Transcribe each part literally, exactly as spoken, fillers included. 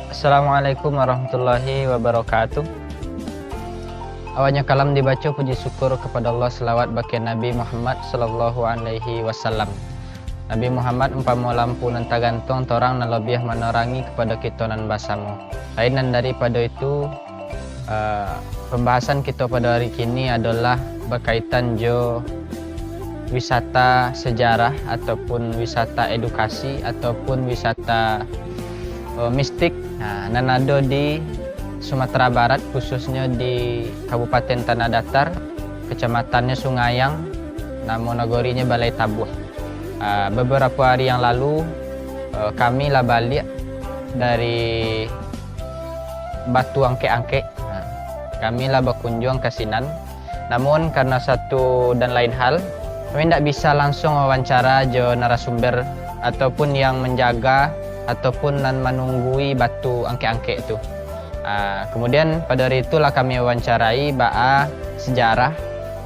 Assalamualaikum warahmatullahi wabarakatuh. Awaknyo kalam dibaco puji syukur kepada Allah, selawat bagi Nabi Muhammad sallallahu alaihi wasallam. Nabi Muhammad umpamo lampu nan tagantuang, torang nan labiah manorangi kepada kito nan basamo. Lain nan daripado itu, eh, pembahasan kito pada hari kini adolah bakaitan jo wisata sejarah ataupun wisata edukasi ataupun wisata, eh, mistik, nah, nan ado di Sumatera Barat, khususnyo di Kabupaten Tanah Datar, kecamatannyo Sungayang, namo nagorinyo Balai Tabuah. Ah, beberapa hari yang lalu, eh, kami lah baliak dari Batu Angkek-Angkek. Nah, kami lah bakunjuang ka sinan. Namun, karena satu dan lain hal, kami ndak bisa langsung wawancara jo narasumber ataupun yang menjaga ataupun nan manunggui Batu Angkek-Angkek tu. Ah, kemudian, pada hari itu lah kami wawancarai baa sejarah,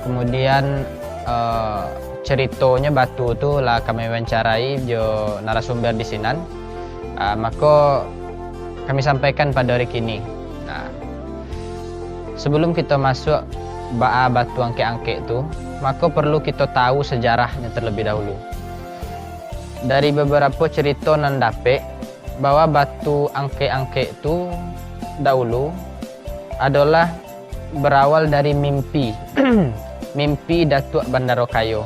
kemudian, eh, ceritonyo batu tu lah kami wawancarai jo narasumber di sinan. Ah, mako, kami sampaikan pada hari kini. Nah, sebelum kito masuak baa Batu Angkek-Angkek tu, mako perlu kito tahu sejarahnyo terlebih dahulu. Dari beberapa cerita nan dapek, bahwa Batu Angkek-Angkek tu dahulu adolah berawal dari mimpi, mimpi Datuak Bandaro Kayo.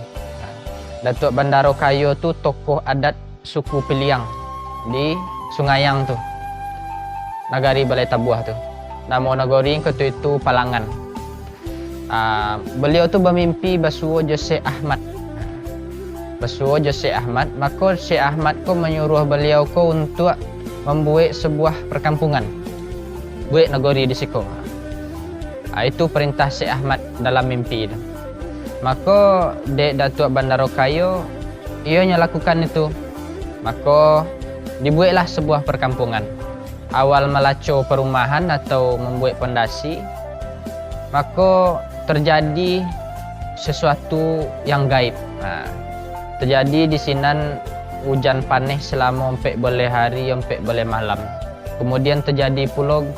Datuak Bandaro Kayo tu tokoh adat suku Piliang di Sungayang tu, nagari Balai Tabuah tu. Namo nagori ketika itu Palangan. Ah, beliau tu bamimpi basuo jo Syekh Ahmad. Basuo jo Syekh Ahmad, mako Syekh Ahmad ko manyuruah beliau ko untuak mambuek sebuah perkampungan, buek nagori di siko. Ah, itu perintah Syekh Ahmad dalam mimpi tu. Mako, dek Datuak Bandaro Kayo, iyo nyo lakukan itu. Mako, dibueklah sebuah perkampungan. Awal malaco perumahan atau mambuek pondasi, mako terjadi sesuatu yang gaib. Nah, terjadi di sinan ujan paneh selamo ompek boleh hari, ompek boleh malam. Kemudian terjadi pulo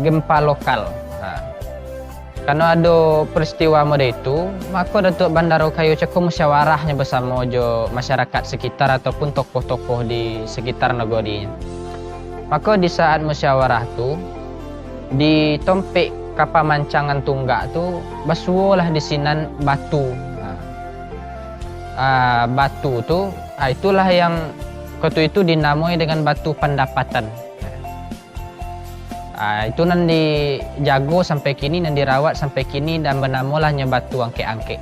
gempa lokal. Nah, karena ado peristiwa model itu, mako Datuak Bandaro Kayo cako musyawarah nyo basamo jo masyarakat sekitar ataupun tokoh-tokoh di sekitar nagori. Mako di saat musyawarah tu, di tompek ka pamancangan tunggak tu, basuolah di sinan batu. Nah, ah, batu tu, ah, itulah yang ketika itu dinamoi dengan Batu Pandapatan. Ah, itu nan dijago sampai kini, nan dirawat sampai kini, dan banamolah nyo Batu Angkek-Angkek.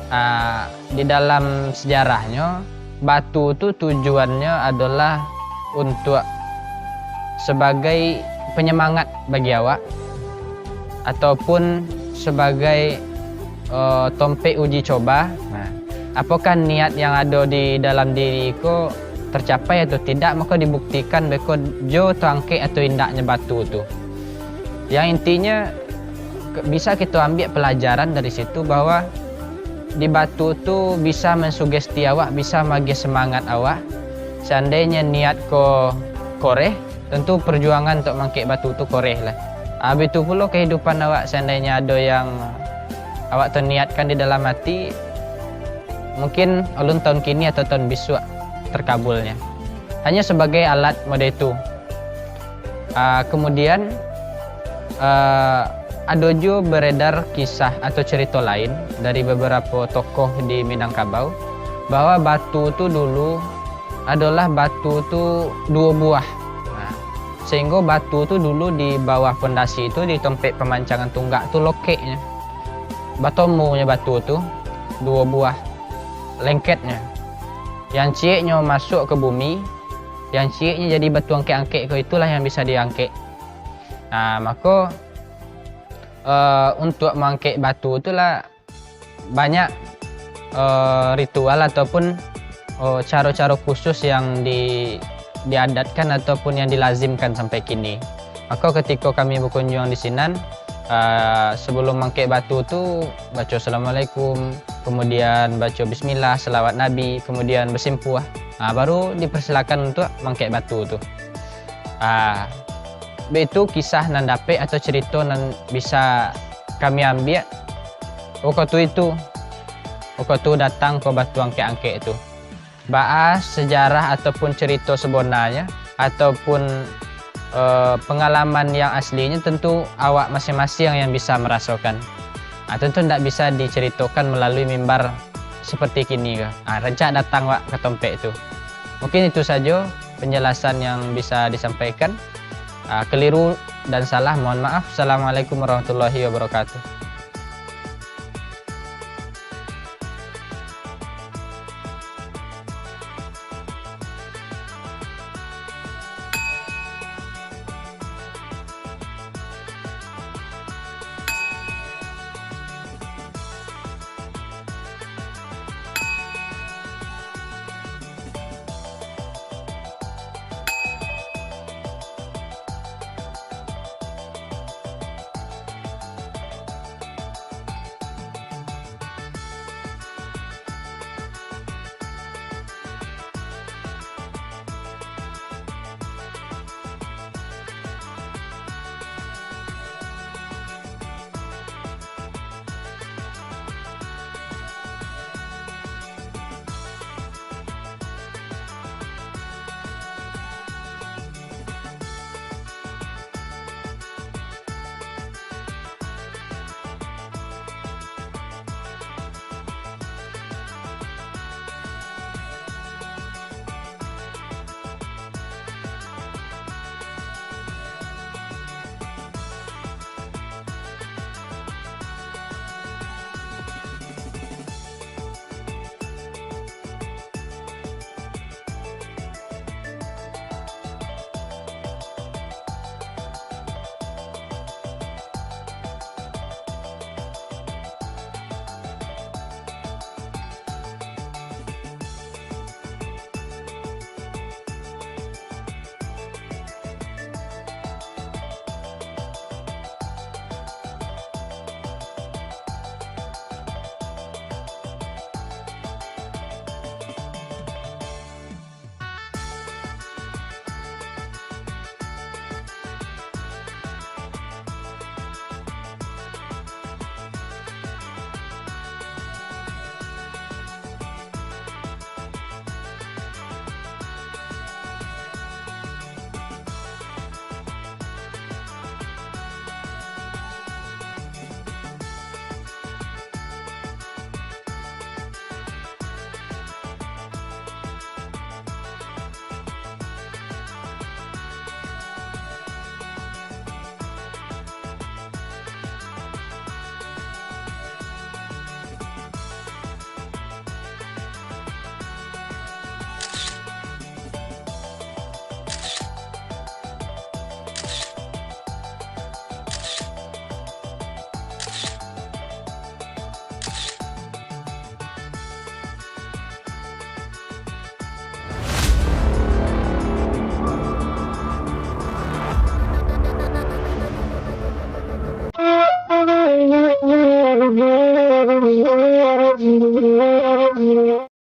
Ah, di dalam sejarahnyo, batu tu tujuannyo adolah untuak sabagai panyamangat bagi awak, ataupun sabagai, eh, tompek uji coba. Nah, apokah niat yang ado di dalam diri ko tercapai atau tidak, mako dibuktikan beko jo taangkek atau indaknyo batu tu. Yang intinyo, ke-, bisa kito ambiak pelajaran dari situ bahwa di batu tu bisa mansugesti awak, bisa magiah semangat awak. Seandainyo niat ko koreh, tentu perjuangan untuk mangkek batu tu koreh lah. Ah, bitu pulo kehidupan awak, seandainyo ado yang awak tu niatkan di dalam hati, mungkin alun tahun kini atau tahun bisuak terkabulnya. Hanya sebagai alat model itu. Ah, kemudian, ah, ado juo beredar kisah atau cerita lain dari beberapa tokoh di Minangkabau, bahwa batu tu dulu adolah batu tu duo buah. Nah, sehingga batu tu dulu di bawah pondasi tu, di tompek pamancangan tunggak tu, lokeknyo, batomunyo batu tu duo buah, lengketnyo. Yang cieknyo masuak ke bumi, yang cieknyo jadi batu angkek-angkek ko, itulah yang bisa diangkek. Nah, mako, eh, untuk mangkek batu tu lah banyak, eh, ritual ataupun, eh, caro-caro khusus yang di-, diadatkan ataupun yang dilazimkan sampai kini. Mako, ketika kami bakunjuang di sinan, eh, sebelum mangkek batu tu, baco assalamualaikum, kemudian baco bismillah, salawat Nabi, kemudian basimpuah. Ah, baru dipersilakan untuk mangkek batu tu. Ah, baitu kisah nan dapek atau carito nan bisa kami ambiak. Wakatu itu, wakatu datang ka batu angkek-angkek tu. Baa sejarah ataupun carito sabonanyo, ataupun, eh, pangalaman yang aslinyo, tentu awak masiang-masiang yang bisa marasokan. Ah, tentu ndak bisa dicaritokan malalui mimbar seperti kini ko. Ah, rancak datang wak ka tompek tu. Mungkin itu sajo penjelasan yang bisa disampaikan. Ah, keliru dan salah, mohon maaf. Assalamualaikum warahmatullahi wabarakatuh.